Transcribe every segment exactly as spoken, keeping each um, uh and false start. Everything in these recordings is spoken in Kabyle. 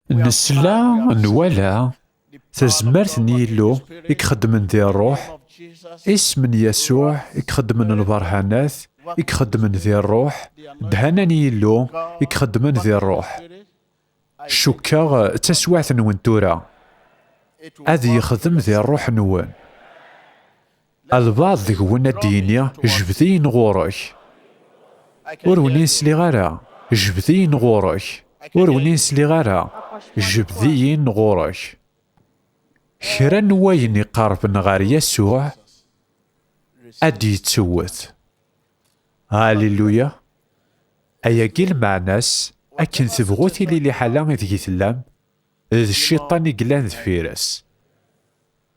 Nesla, nwala tazmert n Yillu i ixeddmen di ṛṛuḥ, isem n Yasuɛ i ixeddmen lberhanat, i ixeddmen di ṛṛuḥ, ddhana n Yillu i ixeddmen di ṛṛuḥ. Cukkeɣ d taswiɛt-nwen tura. Ad yexdem di ṛṛuḥ-nwen. Albaɛḍ deg-wen ad d-yini: "Jbed-iyi-n ɣur-k." Ur wen-in-sliɣ ara. "Jbed-iyi-n ɣur-k." Ur wen-in-sliɣ ara. "Jbed-iyi-n ɣur-k." Kra n wayen iqerben ɣer Yasuɛ ad d-yettewwet. Haliluya! Ayagi lmeɛna-s, akken tebɣu tili liḥala ideg i tellam, d cciṭan i yellan deffir-s.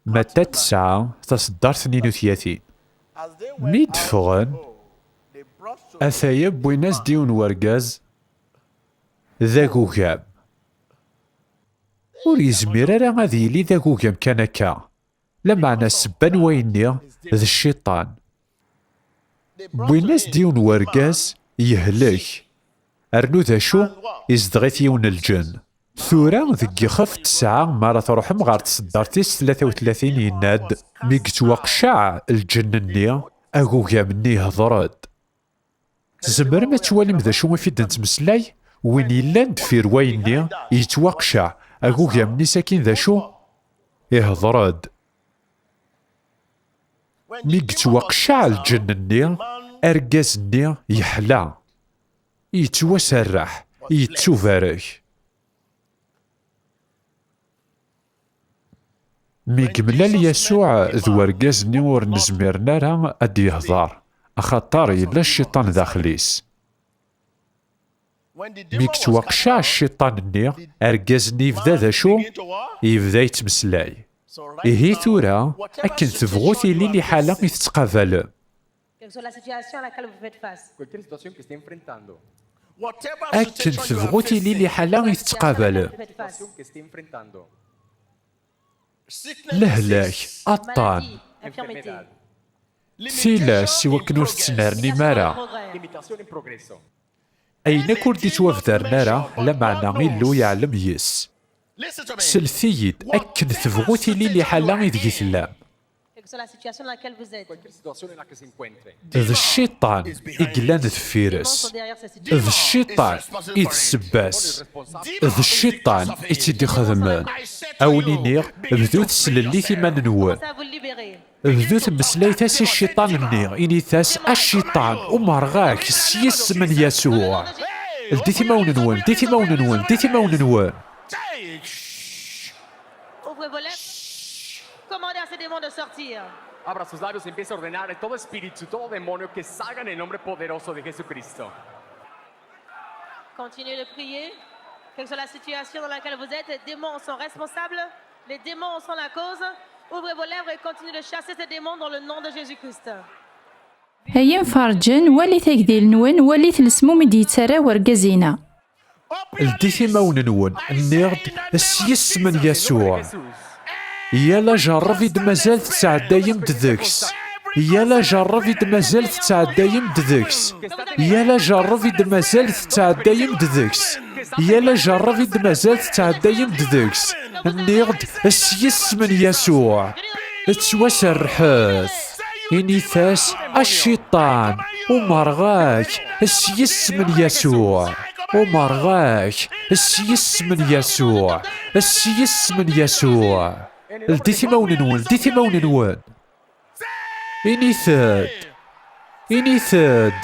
Matta tesɛa, taṣeddart-nni n utyatin. Mi d-ffɣen, ataya wwin-as-d yiwen wergaz d agugam. Ur yezmir ara ad yili d agugam kan akka, lameɛna ssebba n wayenni d cciṭan. Wwin-as-d yiwen wergaz yehlek, rnu d acu, izdeɣ-it yiwen n lǧenn. Tura deg yixef tesɛa, mi ara truḥem ɣer tseddart-is tlata u tlatin, yenna-d: "Mi yettwaqceɛ lǧenn-nni, agugam-nni ihder-d." Tzemrem ad twalim d acu i f-id-nettmeslay? Win yellan deffir wayenni yettwaqceɛ, agugam-nni sakin d acu? Ihder-d. Mi yettwaqceɛ lǧenn-nni, argaz-nni yeḥla, yettwaserreḥ, yettubarek. Mi yemlal Yasuɛ d wergaz-nni ur nezmiren ara ad d-yehder, axaṭer yella cciṭan daxel-is. Mi yettwaqceɛ cciṭan-nni, argaz-nni yebda d acu? Yebda yettmeslay. Ihi tura, akken tebɣu tili liḥala i tettqabalem. Quelle que soit la situation à laquelle vous faites face. Cualquier situación que esté enfrentando. Akken tebɣu tili liḥala i tettqabalem. Faites face. Situation que esté enfrentando. Lehlak, aṭṭan, maladie, infirmité. Tilas i wakken ur tettnernim ara. Limitación en progreso. Ayen akk ur d-ittwabdaren ara, lameɛna Illu yeɛlem yes. Slet-iyi-d, akken tebɣu tili liḥala ideg i tellam. Quelle que soit la situation dans laquelle vous êtes. Cualquier situación en la que se encuentre. D cciṭan i yellan deffir-s. D cciṭan i d ssebba-s. D cciṭan i tt-id-ixedmen. A wen-iniɣ, bdut slellit iman-nwen. Commencez à vous libérer. Bdut mmeslayet-as i cciṭan-nni, init-as: "A cciṭan, umerɣ-ak s yisem n Yasuɛ." Ldit imawen-nwen, ldit imawen-nwen, ldit imawen-nwen. Ouvrez vos lèvres. Commandez à ces démons de sortir. Abra sus labios y empiece a ordenar a todo espíritu, todo demonio que salga en el nombre poderoso de Jesucristo. Continuez de prier. Quelle que soit la situation dans laquelle vous êtes, les démons sont responsables, les démons sont la cause. Ouvrez vos lèvres et continuez de chasser ces démons dans le nom de Jésus-Christ. Ay imferrǧen, walit agdil-nwen, walit lesmum i d-yettarra wergaz-inna. Ldit imawen-nwen, nniɣ-d, s yisem n Yasuɛ. Yal ajerreb i d-mazal tettɛeddayem-d deg-s. Yal ajerreb i d-mazal tettɛeddayem-d deg-s. Yal ajerreb i d-mazal tettɛeddayem-d deg-s. Yal ajerreb i d-mazal tettɛeddayem-d deg-s. Nniɣ-d, s yisem n Yasuɛ. Ttwaserrḥet. Init-as: "A cciṭan, umerɣ-ak s yisem n Yasuɛ. Umerɣ-ak s yisem n Yasuɛ. S yisem n Yasuɛ." Ldit imawen-nwen, ldit imawen-nwen. Init-d. Init-d.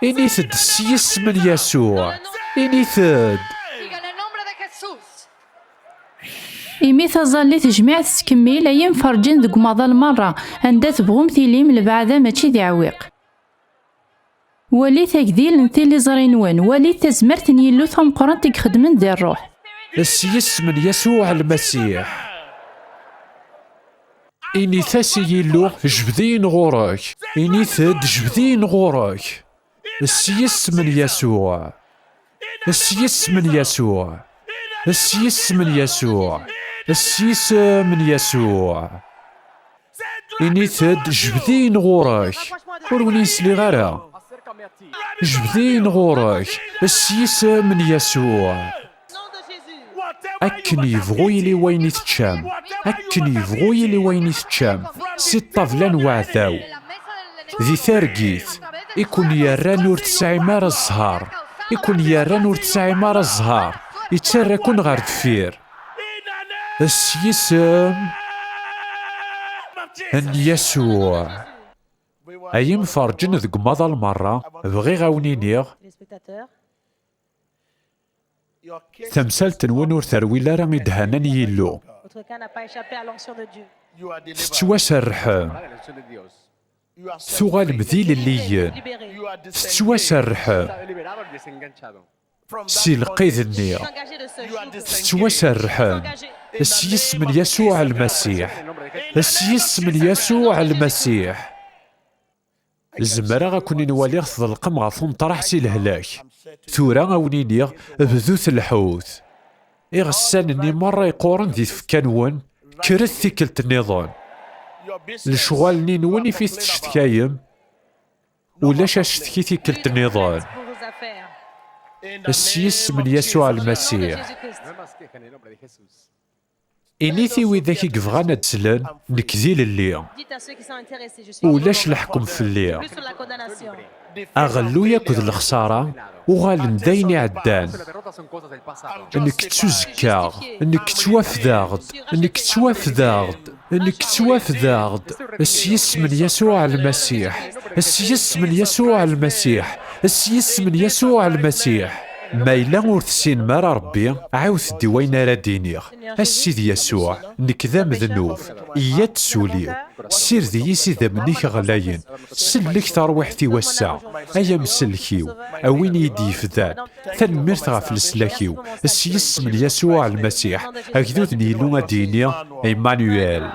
Init-d s yisem n Yasuɛ. Init-d. Imi taẓallit tejmiɛ tettkemmil, ay imferrǧen deg umaḍal merra, anda tebɣum tilim, lebɛada mačči d iɛewwiq. Walit agdil n tiliẓri-nwen, walit tazmert n Yillu tameqqrant i ixeddmen di ṛṛuḥ. S yisem n Yasuɛ Lmasiḥ. Init-as i Yillu: "Jbed-iyi-n ɣur-k." Init-d: "Jbed-iyi-n ɣur-k." S yisem n Yasuɛ. S yisem n Yasuɛ. S yisem n Yasuɛ. S yisem n Yasuɛ. Init-d: "Jbed-iyi-n ɣur-k." Ur wen-in-sliɣ ara. "Jbed-iyi-n ɣur-k." S yisem n Yasuɛ. Nom de Jésus. Akken yebɣu yili wayen i teččam, akken yebɣu yili wayen i teččam, si ṭṭabla n weɛdaw, di targit, i ken-yerran ur tesɛim ara zzher, i ken-yerran ur tesɛim ara zzher, yettarra-ken ɣer deffir. S yisem n Yasuɛ. Ay imferǧen deg umaḍal merra, bɣiɣ a wen-iniɣ, tamsalt-nwen ur terwil ara i ddhana n Yillu. Tettwaserrḥem. Tuɣalem d ilelliyen. Tettwaserrḥem si lqid-nni. Tettwaserrḥem s yisem n Yasuɛ Lmasiḥ. S yisem n Yasuɛ Lmasiḥ. Zemreɣ ad ken-in-waliɣ tḍelqem ɣef umeṭraḥ si lehlak. Tura a wen-iniɣ, bdut lḥut. Iɣessan-nni merra yeqquren di tfekka-nwen, kkret tikkelt nniḍen. Lecɣal-nni-nwen ifit tcetkayem, ulac acetki tikkelt nniḍen. S yisem n Yasuɛ Lmasiḥ. Init i widak i yebɣan ad d-slen, nekk d ilelli. Ulac leḥkem fell-i. Aɣelluy akked lexṣara uɣalen d ayen iɛeddan. Nekk ttuẓekkaɣ, nekk ttwafdaɣ-d, nekk ttwafdaɣ-d, nekk ttwafdaɣ-d. S yisem n Yasuɛ Lmasiḥ, s yisem n Yasuɛ Lmasiḥ, s yisem n Yasuɛ Lmasiḥ. Ma yella ur tessinem ara Ṛebbi, ɛiwdet-d i wayen ara d-iniɣ. A Sidi Yasuɛ, nekk d amednub, iyya-d s ul-iw. Ssired-iyi s idammen-ik ɣlayen. Sellek tarwiḥt-iw ass-a, ay amsellek-iw, a win i yi-d-yefdan. Tanemmirt ɣef leslak-iw, s yisem n Yasuɛ Lmasiḥ, agdud n Yillu ad d-yini, Emmanuel.